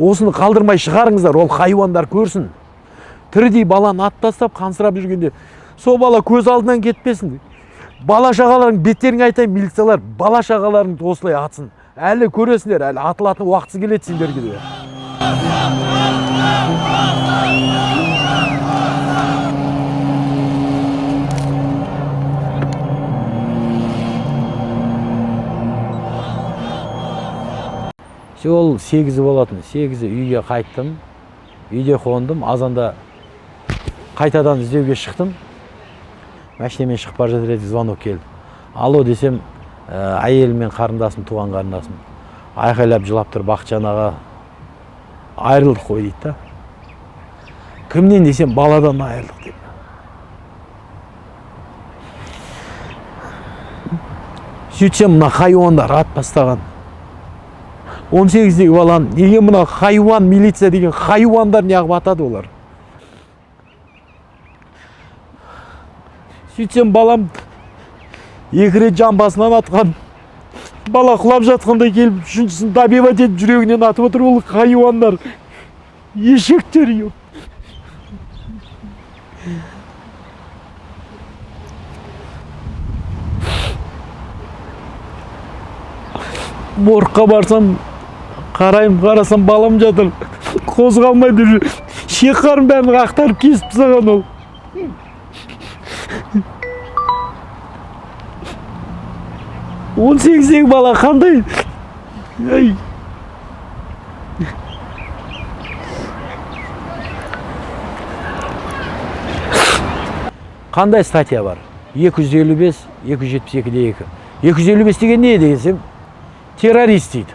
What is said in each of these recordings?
Осыны қалдырмай шығарыңыздар, ол хайуандар көрсін. Тірідей баланы атып тастап, қансырап жүргенде, сол бала көз алдынан кетпесін. Бала шағаларың беттеріңе айтайын, милициялар, бала шағаларыңды осылай атсын. Әлі көресіңдер, әлі атылатын уақытысы келеді сендерге де. Сол 8-і болатын, 8-і үйге қайттым, үйде қондым, азанда қайтадан іздеуге шықтым. Машинамен шығып бара жатыр едік, звонок келді. Алло десем, әйелім мен қарындасым, туған қарындасым айқайлап жылап тұр, Бақытжан аға, айырылдық қой дейді да. Кімнен десем, баладан айырылдық деп. Сөйтсем, мына хайуандар атып тастаған. 18-дегі баланы неге мына хайуан милиция деген хайуандар неғып атады олар? Сөйтсем, балам 2 рет жамбасынан атқан. Бала құлап жатқанда келіп, үшіншісін добивать етіп жүрегінен атып отыр ол хайуандар. Ешектер, еп. Моргқа барсам, қараймын, қарасам балам жатыр. Қозғалмайды уже. Шек қарын бәрін ақтарып кесіп тастаған ол. 18-дегі бала қандай? Ай. Қандай статья бар? 255, 272-де 2. 255 деген не десем, террорист дейді.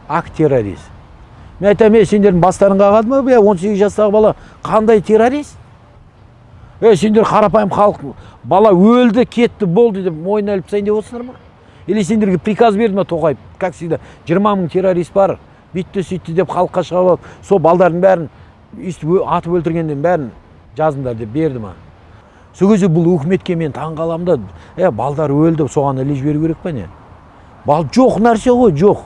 Акт террорист. Мен айтамын, сендердің бастарың қағады ма? 18 жастағы бала қандай террорист? Сендер қарапайым халық, бала өлді, кетті, болды деп мойнына іліп тастайын деп отырсыңдар ма? Или сендерге приказ берді ма Тоқаев? Как всегда, 20 мың террорист бар, бүйтті, сөйтті деп халыққа шығарып алып, сол балдардың бәрін өйстіп атып өлтіргенден бәрін жазыңдар деп берді ма? Сол кезде бұл өкіметке мен таң қаламын да, балдар өлді, соған іле жіберу керек па не? Бал жоқ нәрсе ғой, жоқ.